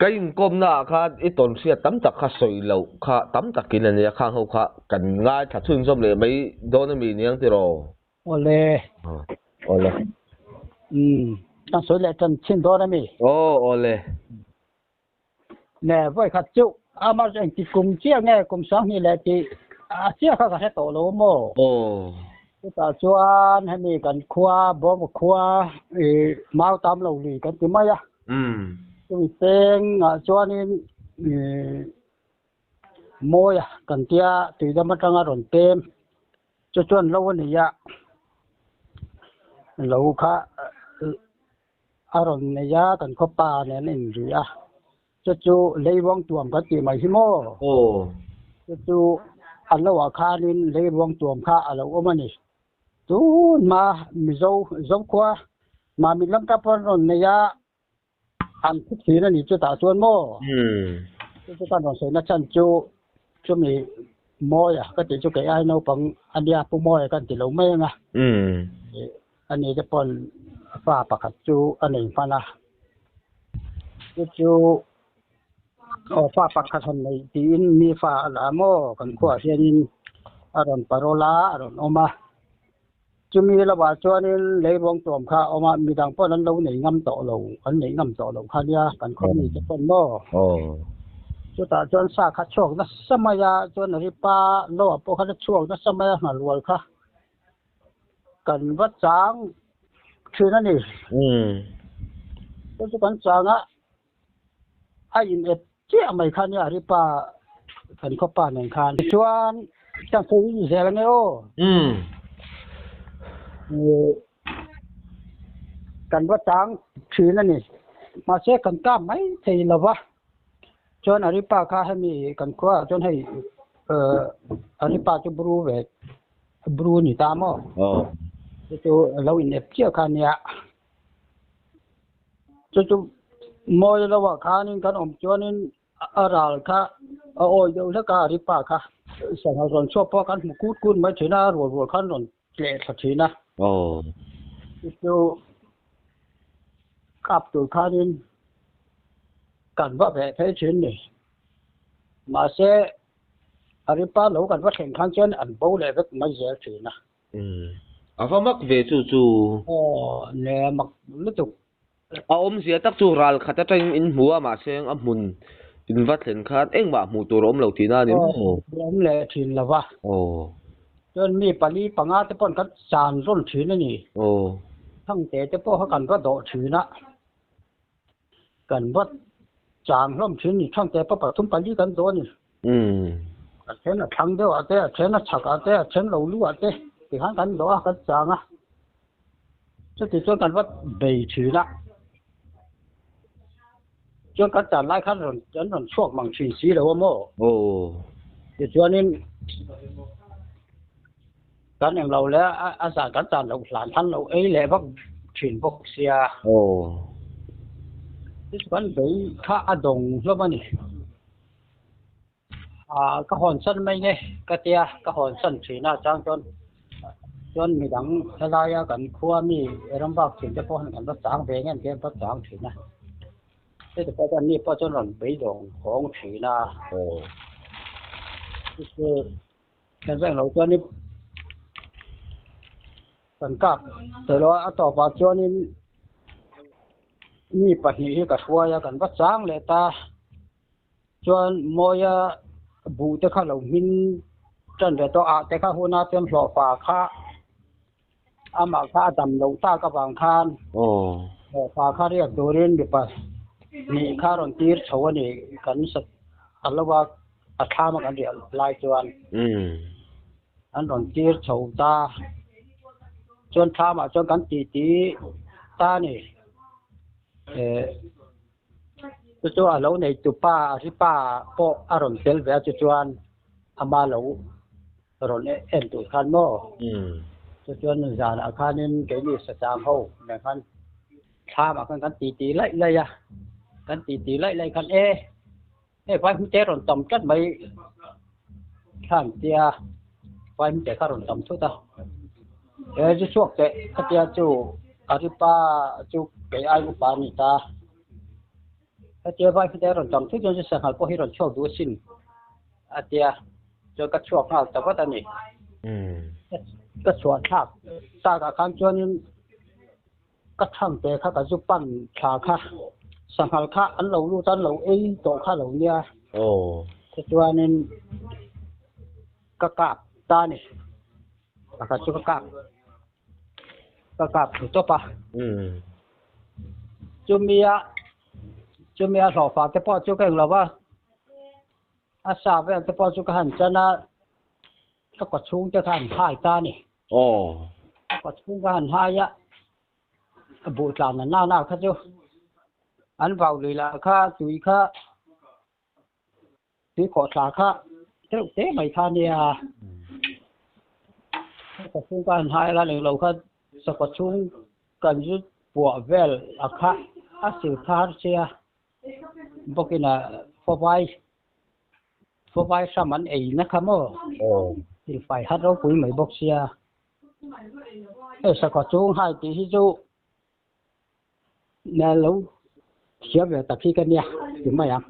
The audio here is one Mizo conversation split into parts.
Ka inkawmna ah khan i tawn hriat tam tak kha sawi loh kha tam takin a nia, khang ho kha kan ngaithla chhunzawm leh mai dawn a mi niang tiraw? Awle. Awle. Umm, kan sawi leh tan chhin dawn a mi? Aw, awle. Ne, vawi khat chu ama engti kum chiah nge kum 2000 leh tih a chiah kha ka hre tawh lo maw? Aw. Chutah chuan hemi kan khua Bawma khua ih mau tam lo lui kan ti mai a. Chumi pengah chuanin ih Mawia kan tia tuidam atanga rawn pem chu chuan lo a nei a, lo kha a rawn nei a kan khaw pa nen a inri a, chu chu leiruang tuam kan tih mai hi maw? Chu chu a lo ah khanin leiruang tuam kha a lo awm a ni. Tun hma Mizo Zokhua Mamit lam ta pawh an rawn nei a, an thu thin a ni chutah chuan maw? Chu chu kan rawn sawi na chhan chu chumi Mawia ka tih chu kei ai naupang a nia Pu Mawia kan ti lo mai ang a. Ani te pawn fa pakhat chu a nei hman a. Chu chu aw fa pakhat han nei tiin mi fa a la maw kan khuaah hianin a rawn parol a, a rawn awm a. Chumi lovah chuanin leiruang tuam kha a awm a, midang pawn an lo nei ngam tawh lo, an neih ngam tawh loh kha nia kan khaw mite pawn maw. Chutah chuan sa kha chhuak nasa mai a, chuan a ripa loah pawh khan a chhuak nasa mai a, ngharual kha kan va chang thin a ni. Chu chu kan chang a. A in ep chiah mai kha nia Ripa kan khaw pa nen khan. Tichuan ka sawi zel ange aw. Kan va chang thin a ni. Mahse kan kap mai thei lo va. Chuan Aripa kha hemi kan khua ah chuan hei Aripa chu bru ve bru a ni ta maw. Chu chu lo in ep chiah kha nia. Chu chu mawi lohah khanin kan awm chuanin a ral kha a awi deuh hlek a, a ri pa kha sangha rawn chhuak pawh kan hmu kut kut mai thin a, a rual rual khan rawn tleh thla thin a. Chu chu kap tur khanin kan va veh phei thin ni. Mahse a ri pa lo kan va thleng khan chuan an bo leh vek mai zel thin a. A va mak ve chu chu. Aw ne mak lutuk. A awmzia tak chu ral khat atangin in hmu a mahse a hmun in va thlen khan engmah hmuh tur a awm lo tihna a ni maw? Aw awm leh thin lo va. Aw. Chuan mi pali panga te paw'n kan chan rawn thin a ni. Aw. Thangte te pawh kha kan va dawh thin a. Kan va chang hlawm thin ni thangte pawh pathum pali kan dawh a ni. A then a thlang deuh ah te, a then a chhak ah te, a then lo lu ah te tikhan kan dawh a, kan chang a. Chuti chuan kan va bei thin a. Chuan kan chan lai khan rawn an rawn chhuak mang thin si lo a maw? Tichuanin kan englo leh a zan kan chan loh hlan khan lo ei leh vak thin bawk sia. Chuan bei kha a dawng hlawm a ni. Ah ka hawn san mai nge ka tia ka hawn san thin a chang chuan chuan midang helaia kan khua mi ram bak thin te pawh hian kan va chang ve nge an tia an va chang thin a heti pawh chuan mi pawh chuan rawn beidawng khawng thin a chu chu kan veng lo chuanin kan kap tawh a a tawpah chuanin. Mi pahnih hi ka hruai a kan va chang leh ta chuan mawia buh te kha lo hmin tan ve tawh ah te kha huna chuan hlawhfa kha amah kha a dam loh tak avang khan hlawhfa kha riak turin mipa hnih kha rawn tir chho a ni kan sat a lo a a thlam a kan riah lai chuan an rawn tir chho ta chuan thlamah chuan kan titi ta a ni eh chu chu a lo nei tu pa a ri pa pawh a rawn tel ve a chu chuan ama lo rawn en tur khan maw chu chuan zanah khanin keini sachang ho nen khan thlamah khan kan titi laih laih a kan titi laih laih khan e. Hei vai hmute rawn tam tlat mai thlan tia vai hmute kha rawn tam thut a he zu chhuak teh ka tia chu a ri pa chu kei ai upa a ni ta Hetia vai hmite a rawn tam thut chuan chu sanghal pawh hi rawn chhuak duh asin a tia, chuan ka chhuak nghal ta vat a ni. Ka chhuah thlak takah khan chuanin ka thangte kha ka zu pan thla kha sanghal kha an lo lut a, an lo ei tawh kha lo nia. Tichuanin ka kap ta a ni, pakhat chu ka kap. Ka kap thlu tawp a. Chumia chumia hlawhfa te pawh chu ka eng lo va, a sa vel te pawh chu ka han chan a, ka kaw chhung te kha an hai ta a ni. Ka kaw chhung ka han hai a, a buh tlan a nana kha chu an vau lui lah kha tui kha Tui khawh thla kha deuh te mai kha nia. Sakawt chhung ka han hai la leng lo kha sakawt chhung kan zu puah vel a kha a sil kha har sia bawkin a fawvai fawvai hram an ei na kha maw sil fai har ropui mai bawk sia. Hei sakawt chhung hai tih hi chu Na lo hria ve tak hi ka nia ti mai ang.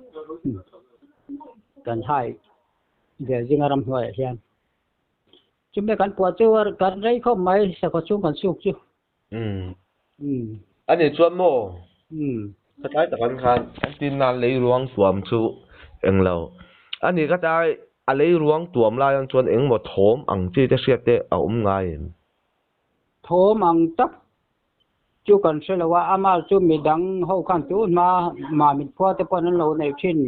Kan hai ve zinga ramhnuaiah hian. Chumi kan puah chu kan rei khawp mai sakhaw chhung kan suk chu. Umm. A nih chuan maw? Umm. Ka tlai tak an khan an tinna lei ruang tuam chu englo. A nih ka tlai a lei ruang tuam lai ang chuan engmaw thawm ang chi te hriat te a awm ngai em? Thawm ang tak Chu kan hre lo a, amah chu midang ho khan tu hma Mamit khua te pawh an lo neih thin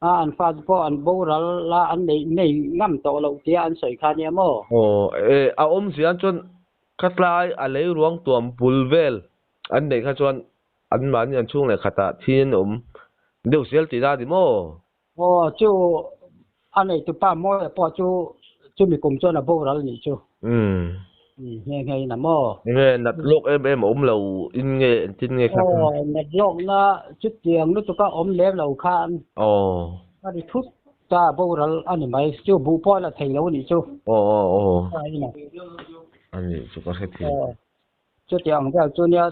a, an fa te pawh an boral a, an neih nei ngam tawh loh tia an sawi kha nia maw? Aw e, a awm zian chuan ka tlai a lei ruang tuam bul vel an neih kha chuan an mahni an chhung leh khatah thi an awm deuh zel tih na a ni maw? Aw, chu a neitupa Mawia pawh chu chumi kum chuan a boral nih chu. Umm. Nghe nghe in a maw? Nge nat lawk em em a awm lo in nge engtin nge kha? Aw, nat lawkna chutiang lutuka awm lem lo khan. Aw. A ri thut ta boral a ni mai. Chu buh pawh a la thei lo nih chu. Aw aw aw. A nih chu ka hrethiam. Aw, chutiang vel chu nia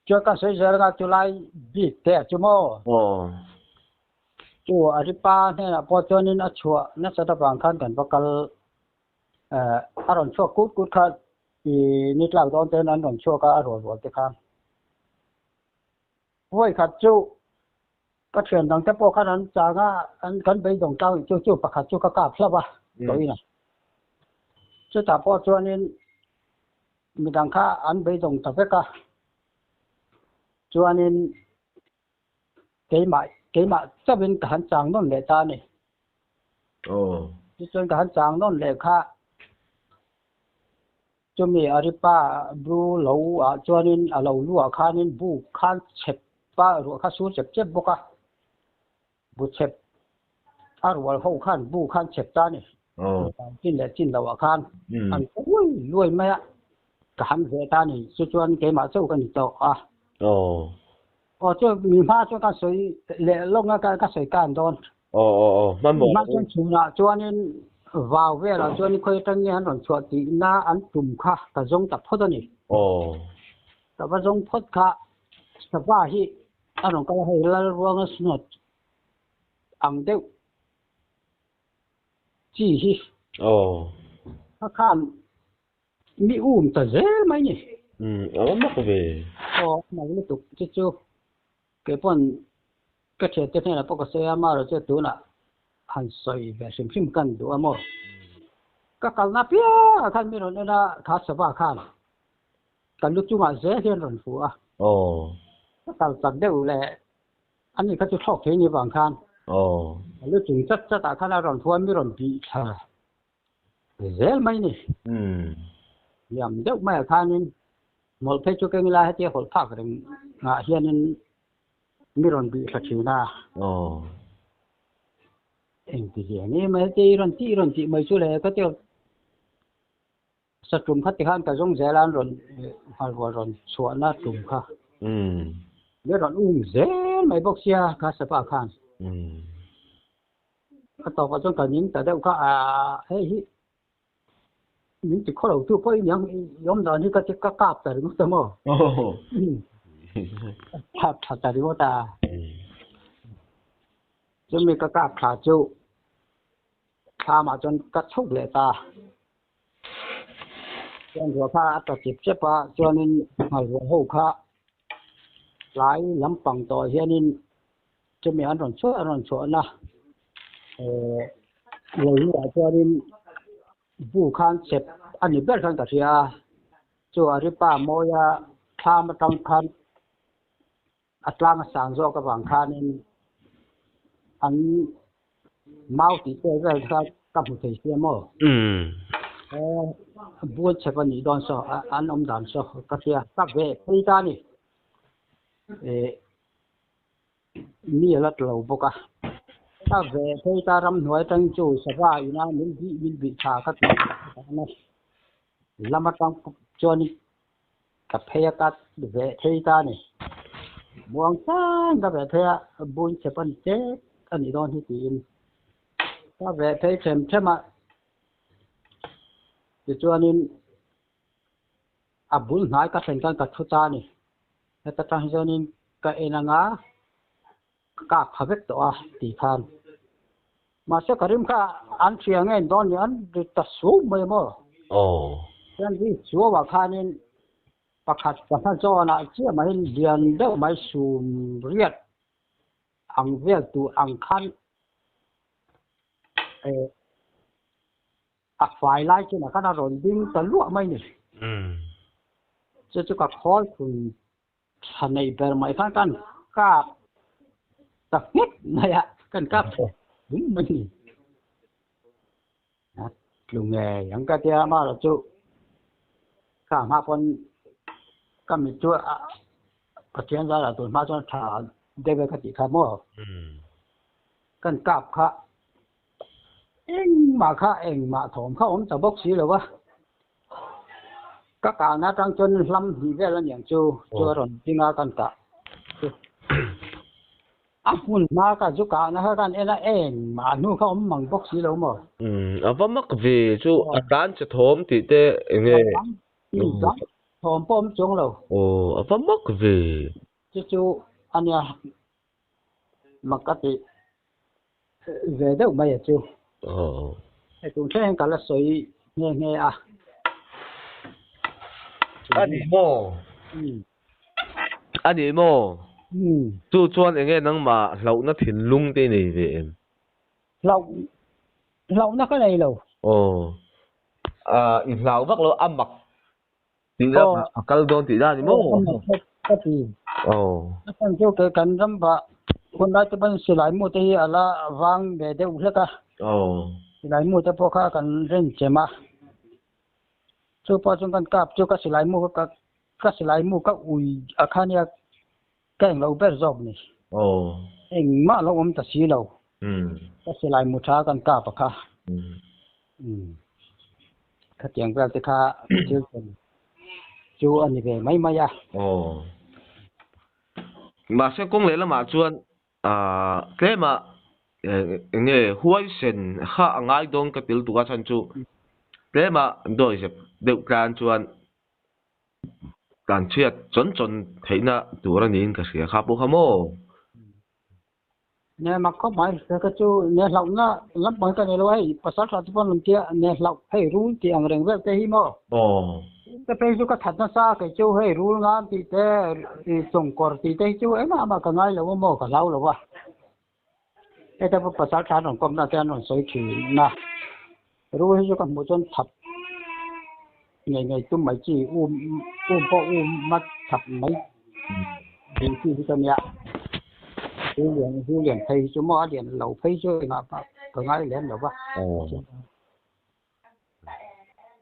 Chuan ka sawi zel anga chulai bik te a chu maw? Aw. Chu a ri pa hnenah pawh chuanin a chhuah nasat avang khan kan va kal eh a rawn chhuak kut kut kha ih ni tlak dawn ten an rawn chhuak a a rual rual te khan. Vawi khat chu ka thian dang te pawh khan an chang a an kan beidawng tlang chu chu pakhat chu ka kap hlauh a tawhin a. Chutah pawh chuanin Midang kha an beidawng ta vek a, chuanin keimah keimah chauhin ka han chang nawn leh ta a ni. Aw. Tichuan ka han chang nawn leh kha chumi Aripa bru lo ah chuanin a lo lu ah khanin bu khan chep a ruah kha sur chep chep bawk a. Bu chep a rual ho khan bu khan chep ta a ni. Chin leh chin loh ah khan an luai luai mai a, ka han ve ta a ni. Chu chuan keimah chauh ka ni tawh a. Aw chu mi hma chuan ka sawi leh lawng a ka sawi kan dawn. Mi hma chuan chhunah chuanin vau velah chuan khawi atang nge an rawn chhuah tihna an tum kha ka zawng ta phawt a ni. Ka va zawng phawt kha sava hi A rawn kal a, hei Lalruanga snot ang deuh chi hi. Aw. A khan mi um ta zel mai ni. Umm, a va mak ve. Aw, a mak lutuk chu chu kei pawn ka thiante hnenah pawh ka sawi a, amaherawhchu chu tunah han sawi ve hrim hrim kan duh a maw. Ka kalna piangah khan mi rawn en a, kha sava khan Ka lu chungah zel hian rawn fu a. Aw. Ka kal chak deuh leh a ni kha chu thlawk thei ni vang khan. Aw. Ka lu chung chat chat ah khan a rawn fu a, mi rawn bih thla zel mai ni. Umm. Liam deuh maiah khanin hmawlh phei chu keng ila hetia hawlh phak reng ah hianin mi rawn bih thla thin a. Aw. Engti zia nge mai hetia i rawn tih i rawn tih mai chu le ka ti. Sa tum kha tikhan ka zawng zel a, an rawn nghalrual rawn chhuahna tum kha. Mi rawn um zel mai bawk sia kha sapa khan. A tawpah chuan ka ning ta deuh kha a hei hi min ti khaw lo tu pawh i niang i awm dan hi ka ti ka kap ta ringawt a maw. Kap tha ta ringawt a. Chumi ka kap thla chu thlamah chuan ka chhuk leh ta. Chuan ruah kha a tla chep chep a, chuanin nghalrual ho kha tlai lampang tawh hianin chumi an rawn chhuah an rawn chhuahna eh lei ah chuanin bu khan chep a ni ber khan ka hria a, chu a ripa mawia thlam atang khan a tlang a sang zawk avang khanin an mau tih te vel kha ka hmu thei sia maw? Bual chep a nih dawn saw an awm dan saw ka hria ka ve phei ta a ni. Mi a la tlo bawk a, ka ve phei ta ramhnuai atangin chu sava ina min bih min bih tha ka tih a lam atang chuanin Ka phei a ka ve thei ta a ni. Muang chang ka ve phei a, bun chhe pawn tet a nih dawn hi tiin ka ve phei them them a. Tichuanin a bul hnai ka thlen khan ka thu ta a ni. Heta tang hi chuanin ka en anga ka kak pha vek tawh a tih khan. Mahse ka rim kha an hria nge dawn ni an ri ta suau mai maw? Aw. Chuan ri suau ah khanin pakhat ka hma zawnah chiah mahin lian deuh mai sum riat ang vel tur ang khan eh a fai lai chinah khan a rawn ding ta luah mai ni. Chu chu ka khawl thun Thla nei ber mai khan kan kap ta nghek mai a, kan kap thawk dum mai ni. A tlu ngei ang ka tia amaherawh chu ka hma pawn ka mit chu a Pathian zarah tun hma chuan tha deuh e ka tih kha maw. Kan kap kha engmah kha engmah thawm kha awm ta bawk si lo va. Ka kahna atang chuan hlam hnih vel a niang chu chu a rawn ding a kan kah chu. A hmun hma ka chu kahna kha kan en a engmah hnu kha awm mang bawk si lo maw? Umm a va mak ve chu a tlan che thawm tih te eng nge? Tlan thawm pawh awm chuang lo. Aw a va mak ve. Chu chu a nia mak ka tih ve deuh mai a chu. Aw. Hei tun thleng hian ka la sawi nghe nghe a. A ni maw? A ni maw? Chu chuan eng nge nangmah hlauhna thinlung te i nei ve em? Hlauh hlauhna ka nei lo. Aw. I hlau vak lo a mak Tih la a kal dawn tih la ni maw? Ka ti. Aw. A chhan chu kei kan ram vah hun lai te pawn silai mu te hi a la vang ve deuh hlek a. Aw. Silai mu te pawh kha kan ren chem a. Chu pawh chuan kan kap chu ka silai mu ka ka silai mu ka ui a kha nia ka englo ber zawk ni. Aw. Engmah lo awm ta si lo. Ka silai mu tha kan kap a kha. Khatiang vel te kha thil thlen chu a ni ve mai mai a. Aw. Mahse kawng leh lamah chuan ah tlema eng nge huaisen kha a ngai dawn ka til tuk a chhan chu tlema dawizep deuh tlan chuan tlanchhiat chawn chawn theihna tur a niin ka hria kha pawh kha maw? Ne mak khawp mai he ka chu ne hlauhna lampang ka nei lo a hei pasal tha te pawn rawn tia ne hlauh hei rul tih ang reng vel te hi maw te phei chu ka that nasa kei chu hei rul ngan tih te chawngkawr tih te hi chu engmah mah ka ngai lo a maw ka hlau lo a heta pawh pasal tha an rawn kawmna te an rawn sawi thin a rul hi chu ka hmuh chuan that ngei ngei tum mai chi um um pawh um a that mai duh chi hi ka nia rul lian rul lian phei hi chu maw a lian lo phei chu engah pawh ka ngai lem lo va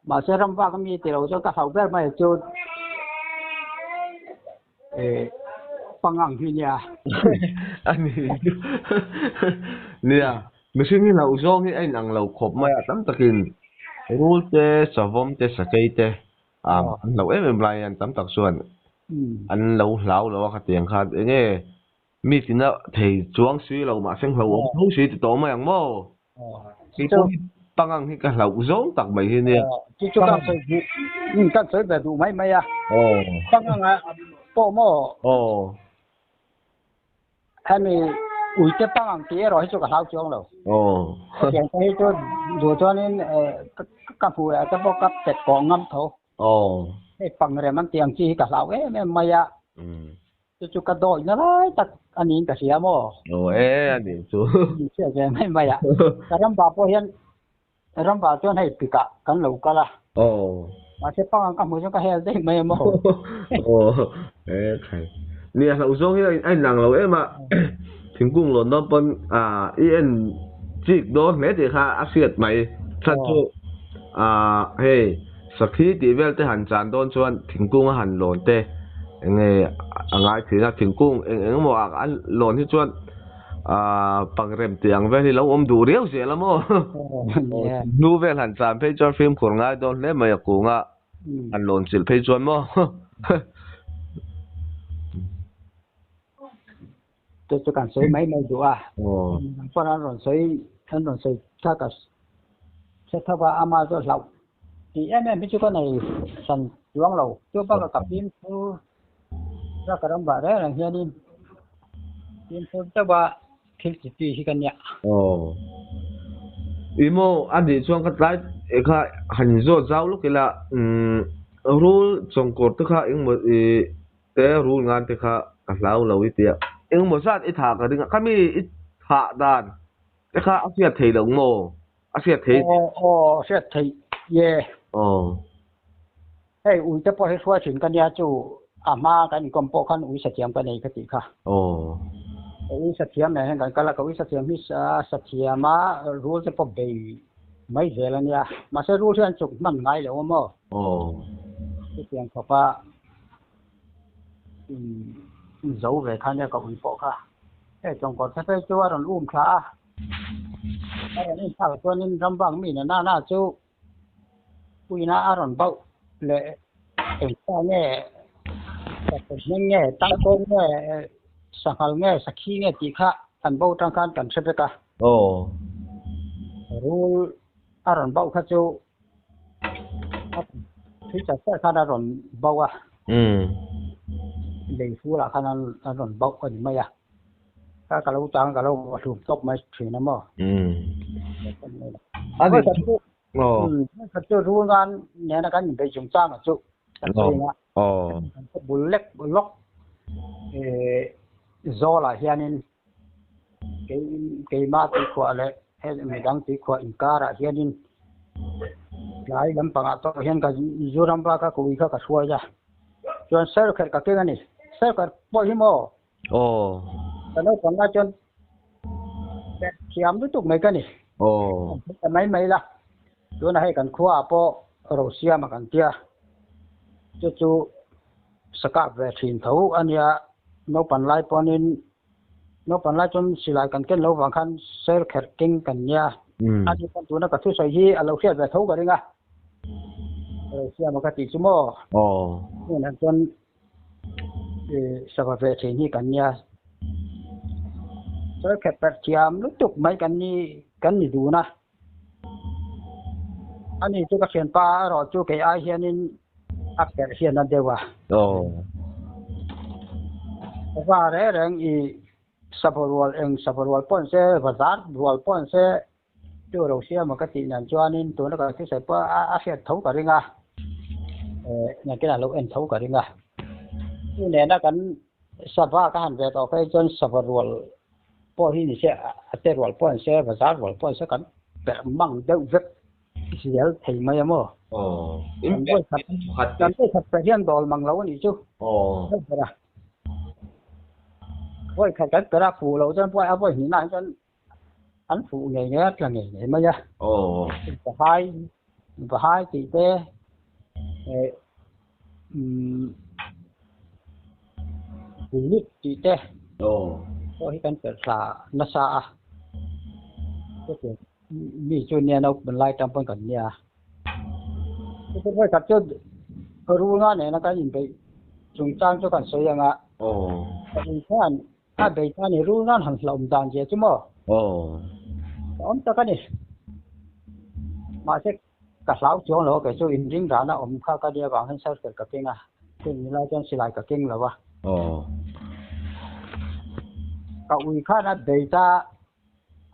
mahse ram vak ami ti lo chuan ka hauh ber mai chu eh pangang hi nia ani nia mihring hi hlauh zawng hi a inang lo khawp mai a tam takin rul te savawm te sakei te an hlauh em em lai hian tam tak chuan an lo hlau lo a khatiang khan eng nge mi tina thei chuang si lo mahse hlauh awm tho si ti tawh mai ang maw Kei pawh hi pangang hi ka hlauh zawng tak mai hi nia. Chu chu kan sawi duh, kan sawi ve duh mai mai a. Pangang a pawh maw? Aw. Hemi Uite pang ang tih erawh hi chu ka hlau chuang lo. Hetiang te hi chu duh chuanin ka hmuh leh te pawh ka pet kawh ngam tho. Hei pang rem an tih ang chi hi ka hlau em em mai a. Chu chu ka dawihna lai tak a niin ka hria maw? Aw e a nih chu. Hriat ve mai mai a. Ka ramba pawh hian ramba chuan hei pikah kan lo kal a. Mahse pangang ka hmuh chuan ka hel daih mai a maw? Aw e khai. Nia hlauh zawng hi a inang lo em a. Thingkung lawn dawn pawn i en chik dawn hle tih kha a hriat mai. Chhan chu hei Sakhi tih vel te han chan dawn chuan thingkung a han lawn te eng nge a ngai thin a, thingkung eng eng emaw ah an lawn hi chuan aaa pangrem tih ang vel hi lo awm duh riau zel a maw? Hnu vel han chan phei chuan fimkhur ngai dawn hle mai a kunga han lawn chilh phei chuan maw? Chu chu kan sawi mai mai duh a. Pawn an rawn sawi an rawn sawi thlak a hre tho a, ama chu hlauh tih em em hi chu ka nei hran chuang lo. Chu bakah ka fimkhur a ka ram vah reng reng hianin fimkhur deuh a thil chi chi hi ka nia. Aw. I maw a nih chuan ka tlai kha han zawt zau lawk ila umm rul chawngkawr te kha engmaw ih Te rul ngan te kha ka hlau lo i tia. Engmaw zat i thah ka ring a, khami i thah dan te kha a hriat thei lo maw? A hriat thei. Aw aw hriat theih ye. Aw. Hei ui te pawh hi hruai thin ka nia chu a hma kan inkawm pawh khan ui sathiam ka nei ka tih kha. Aw. Ka ui sathiam nen hian kan kal a, ka ui sathiam hi sathiam a rul te pawh bei mai zel a nia. Mahse rul hian chuk hman ngai lo a maw? Aw. Chutiang khawp a. Zo ve kha nia ka ui pawh kha. Hei chawngkawr te phei chu a rawn um thla a, a rawn um thlak chuanin rambang mi na nana chu puina a rawn bauh leh engpa nge hming nge tangkawng nge sanghal nge sakhi nge tih kha an bo tang khan kan hre vek a. Rul a rawn bauh kha chu Thil chat chat khan a rawn bauh a. Lei fulah khan a rawn bauh a ni mai a. Kha ka lo chang ka lo hlum tawp mai thin a maw. Khat chu rul ngan nena kan inbeih chung chang a chu kan sawi ang a. Bul lek lawk zawlah hianin Keimah tuikhuah leh midang tuikhuah inkarah hianin tlai lampangah tawh hian ka Mizoram va ka ui kha ka hruai a, chuan serkherh ka keng a ni. Serkherh pawh hi maw? Aw. Ka naupang lai chuan perh thiam lutuk mai ka ni. Aw. Ka mai mai la, tunah hei kan khuaah pawh Rosiama kan tia, chu chu sakap ve thin tho a nia, naupang lai pawhin Naupang lai chuan silai kan ken lo vang khan ser kherh keng kan nia. A ni chuan tuna ka thusawi hi a lo hriat ve tho ka ring a. Ka lo siam a ka tih chu maw? Tunah chuan sava ve thin hi kan nia. Ser kherh perh thiam lutuk mai kan ni kan ni dun a. A ni chu ka thianpa erawh chu kei ai hianin a perh hian a deuh a. Va reng reng i sava rual eng sava rual pawh an se, bazar rual pawh an se chu ro siam a ka tih nan chuanin tuna ka thusawi pawh a hriat tho ka ring a, nakinah lo en tho ka ring a. Chu nena kan sava ka han ve tawh phei chuan sava rual pawh hi ni se a te rual pawh an se bazar rual pawh an se kan perh mang deuh vek zel thei mai a maw? Kan vawi khat kan vawi khat perh hian dawl mang lo a nih chu ber a vawi khat kan perh a fuh loh chuan pawh a vawi hnihna ah chuan an fuh ngei ngei a tla ngei ngei mai a vahai vahai tih te eh umm bulut tih te pawh hi kan perh thla nasa a mi chu nia naupang lai tang pawn kan nia khat chu rul nga nena kan inbeih chungchang chu kan sawi ang a khan a bei ta ni rul nan han hlauhawm dan zia chu maw a awm tak a ni mahse Ka hlau chuang lo a, kei chu inring rana awm kha ka nia vang hian circle ka keng a, chumi lai chuan silai ka keng lo a. Aw. Ka ui khan a bei ta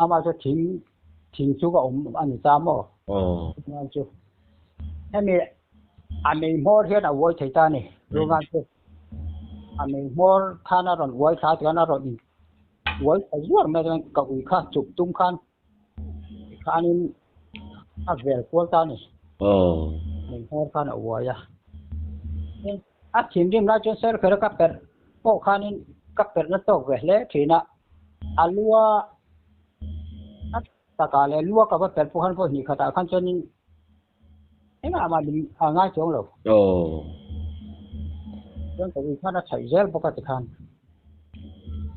ama chu thing thing chu ka awm a ni ta maw? Rulngan chu hemi a mei hmawr hian a uai thei ta a ni. Rulngan chu a mei hmawr khan a rawn uai thla tikhan a rawn in uai thla zuar mai chuan ka ui kha chuk tum khan tikhanin a vel kual ta a ni. Mei hmawr khan a uai a. A thinrim lai chuan ser kher a ka perh pawh khanin ka perhna tawk ve hle thin a, a lua a takah leh lua ka va perh pawh khan vawi hnih khatah khan chuanin engah mah min a ngai chuang lo. Chuan ka ui khan a chhaih zel bawk a tikhan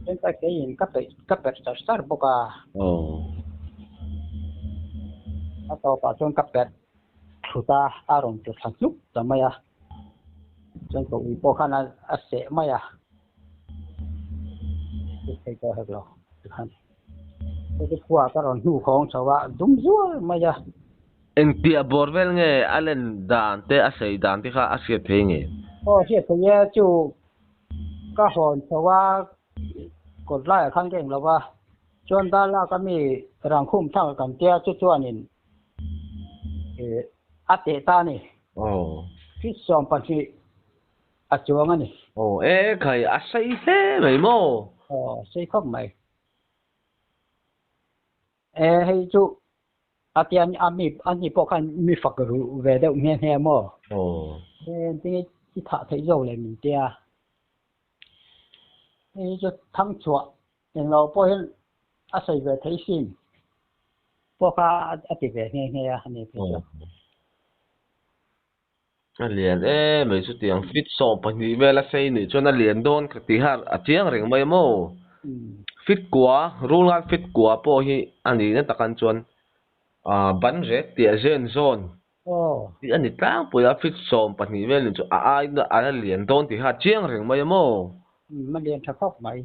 chuan ka keiin ka peih ka perh char char bawk a. A tawpah chuan ka perh thut a, a rawn ti thla hnuk ta mai a. Chuan ka ui pawh khan a seh mai a, chu thei tawh hek lo tikhan heti khuaah ka rawn hnu khawng chho a, dum zual mai a. Engtiah bawr vel nge a len dan te a sei dan te kha a hriat thei nge? Aw hriat thei e, chu ka hawn chho a, kawt laiah khan ka englo va, chuan dar lak a mi rangkhum thlak kan tia chu chuanin a teh ta a ni. Feet 12 a chuang a ni. Aw e khai a sei hle mai maw? Aw sei khawp mai. E hei chu a tian a mi a ni pawh khan mi fak ruh ve deuh nghe nghe maw? Aw. E tinge i thah theih zawk leh min tia. Hei chu thang chhuah Englo pawh hian a sawi ve thei sin pawh kha a ti ve nghe nghe a ni phei chu. A lian em mai chutiang feet 12 vel a sei nih chuan a lian dawn ka ti kha a chiang reng mai maw. Feet kua rulngan feet kua pawh hi a nihna takan chuan ban rek tih a zen zawn tih a ni tlangpui a feet 12 vel nih chu a ai a la lian dawn tih kha a chiang reng mai a maw. A lian tha khawp mai.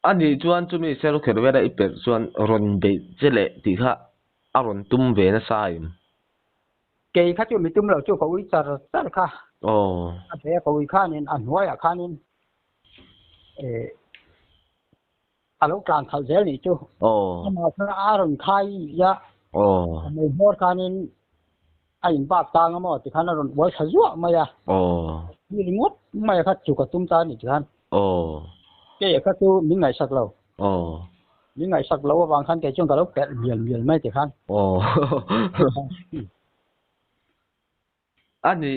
A nih chuan chumi ser kher vela i perh chuan rawn beih che leh tih kha a rawn tum ve nasa em? Kei kha chu mi tum lo chu ka ui char char kha. A be a ka ui khanin a hnuaiah khanin a lo tlan khalh zel nih chu. Amah kha a rawn khai a, a mei hmawr khanin a in bak tang a maw tikhan a rawn uai thla zuah mai a. Mi ringawt mai kha chu ka tum ta a ni tikhan. Kei kha chu min ngaihsak lo. Min ngaihsak lo avang khan kei chuan ka lo perh mial mial mai tikhan. A ni,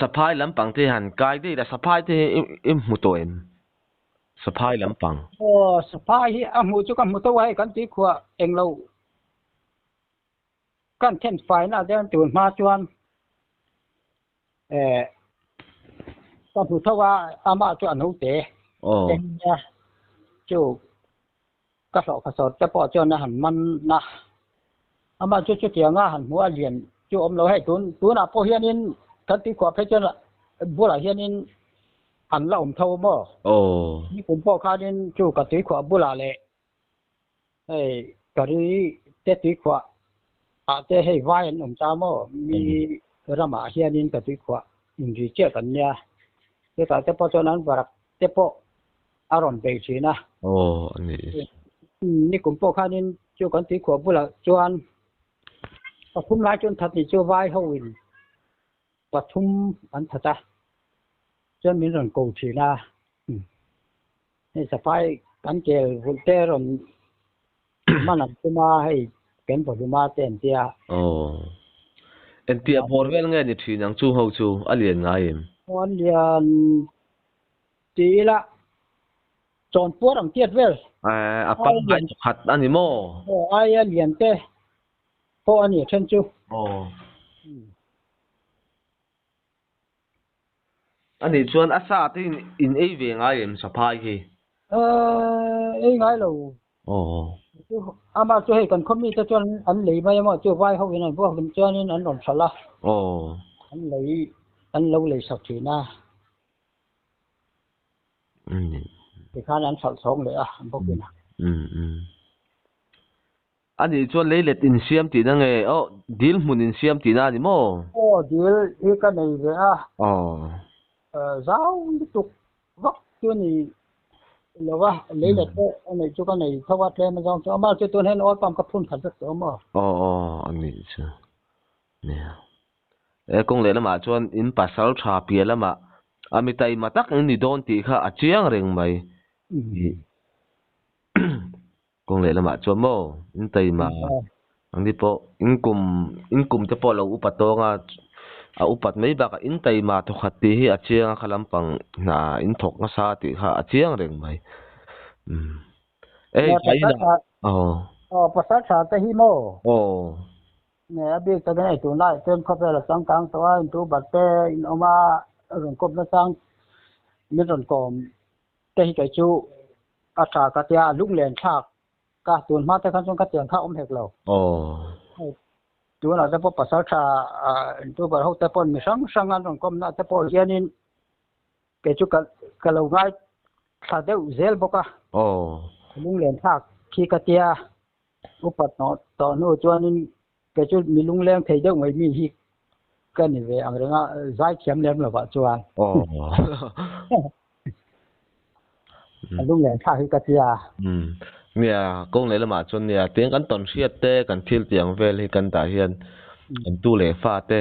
saphai lampang te han kai daih la, saphai te hi i hmu tawh em? Saphai lampang. Aw, saphai hi a hmuh chu ka hmu tawh a hei kan tui khuah englo kan then faina te an tur hma chuan eh ka hmu tho a, amah chu a naute eng nia chu Ka hlawh kha sawr te pawh chuan a han man a, amah chu chutianga han hmuh a lian chu awm lo hei tun tunah pawh hianin kan tuikhuah phei chuan bulah hianin an la awm tho maw? Nikum pawh khanin chu ka tuikhuah bulah leh hei ka ri te tuikhuah ah te hei vai an awm ta maw? Mi ramah hianin ka tuikhuah inri chiah kan nia, chutah te pawh chuan an varak te pawh a rawn bei thin a. Aw a ni. Nikum pawh khanin chu kan tuikhuah bulah chuan pathum lai chuan that ni chu vai ho in pathum an that a, chuan min rawn ko thin a. Hei safai kan kel vulh te rawn man an tum a, hei kan vawhlum a te an tia. Aw. Engtiah bawr vel nge ni thin ang chu ho chu a lian ngai em? Aw an lian Ti ila, chawn puar ang tiat vel. A pangngai pakhat a ni maw? Aw, aia lian te pawh a ni a then chu. Aw. A nih chuan a sa te in ei ve ngai em saphai hi? Ei ngai lo. Aw. Amah chu hei kan khaw mite chuan an lei mai a maw chu vai ho in an vuak hlim chuanin an rawn hralh a. Aw. An lei, an lo lei sak thin a. Tikhan an hralh chhawng leh a bawkin a. A nih chuan leilet insiam tihna nge? Aw, dil hmun insiam tihna a ni maw? Aw, dil hi ka nei ve a. Aw. Zau lutuk vak chu ni. Lo va, leilet pawh a neih chu ka nei tho a, tlem azawng chu amah chu tun hian oil pump ka phun khat vek tawh a maw? Aw aw a nih chu nia. E kawng leh lamah chuan in pasal tha piah lamah a mi taima tak in ni dawn tih kha a chiang reng mai. Kawng leh lamah chuan maw in taima ang ni pawh in kum in kum te pawh a lo upa tawng a, a upat mai bakah in taima thawkhat tih hi a chiang a kha lampang hna in thawk nasa tih kha a chiang reng mai. Umm ei vawiinah aw. Aw pasal tha te hi maw? Aw. Nge a bik takin hei tunlai chuan khawvel a changkang tawh a, intu bat te in awm a rawn kawp nachang min rawn kawm te hi kei chu A tha ka tia, a lunglen thlak ka tun hma te khan chuan ka tiang kha a awm hek lo. Aw. Tunah te pawh pasal tha youtuber ho te pawh mi hrang hrang an rawn kawmna te pawh hianin kei chu ka ka lo ngai thla deuh zel bawk a. Aw. Lunglen thlak khi ka tia, upat hnawh tawh hnu chuanin kei chu mi lungleng thei deuh mai mi hi ka ni ve ang reng a, zai thiam lem lovah chuan. Aw. A lunglen thlak hi ka tia. Umm. Nia, kawng leh lamah chuan nia, tiang kan tawn hriat te, kan thil tih ang vel hi kan dah hian kan tu leh fa te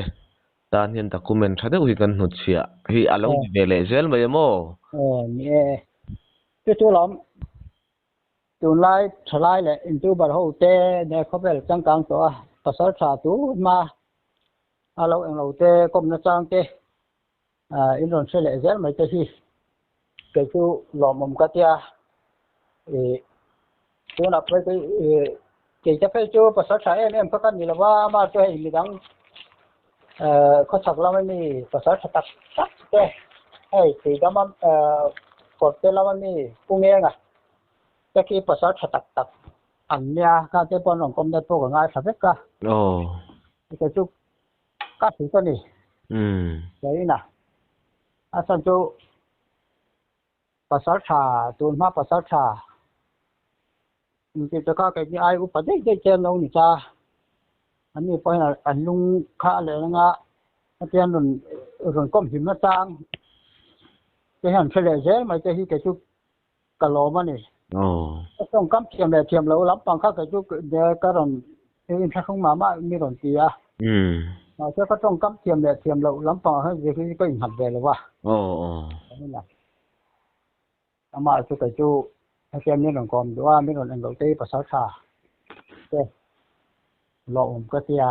tan hian document tha deuh hi kan hnutchhiah hi a lo ni ve leh zel mai a maw? Aw, ni e. Chu chu lawm Tunlai thalai leh youtuber ho te ne khawvel changkang tawh a, pasal tha tu hma a lo englo te kawmna chang te in rawn hre leh zel mai te hi kei chu lawmawm ka tia ih tunah phei chu ih kei te phei chu pasal tha em em kha ka ni lova amah chu hei midang khawchhak lam ami pasal tha tak tak te hei tuidam kawr te lam ami pu ngenga. Te khi pasal tha tak tak an nia, kha te pawh an rawn kawm dat pawh ka ngaithla vek a. Aw. Kei chu ka hrilh a ni. Umm. Keiin a, a chhan chu pasal tha, tun hma pasal tha inti te kha keini ai upa daih daih te an lo ni ta. An ni pawhin an lung kha a leh ang a, hetiang an rawn rawn kawm hlim nachang te hian hre leh zel mai te hi kei chu ka lawm a ni. Aw. Ka tawngkam thiam leh thiam lo lampang kha kei chu ka rawn inthlahrung mah mah mi rawn ti a. Umm. Mahse ka tawngkam thiam leh thiam loh lampang ah hian zir hi ka innghat ve lo a. Aw aw. Amah chu kei chu hetiang min rawn kawm duh a, min rawn englo te hi pasal tha te lawmawm ka tia.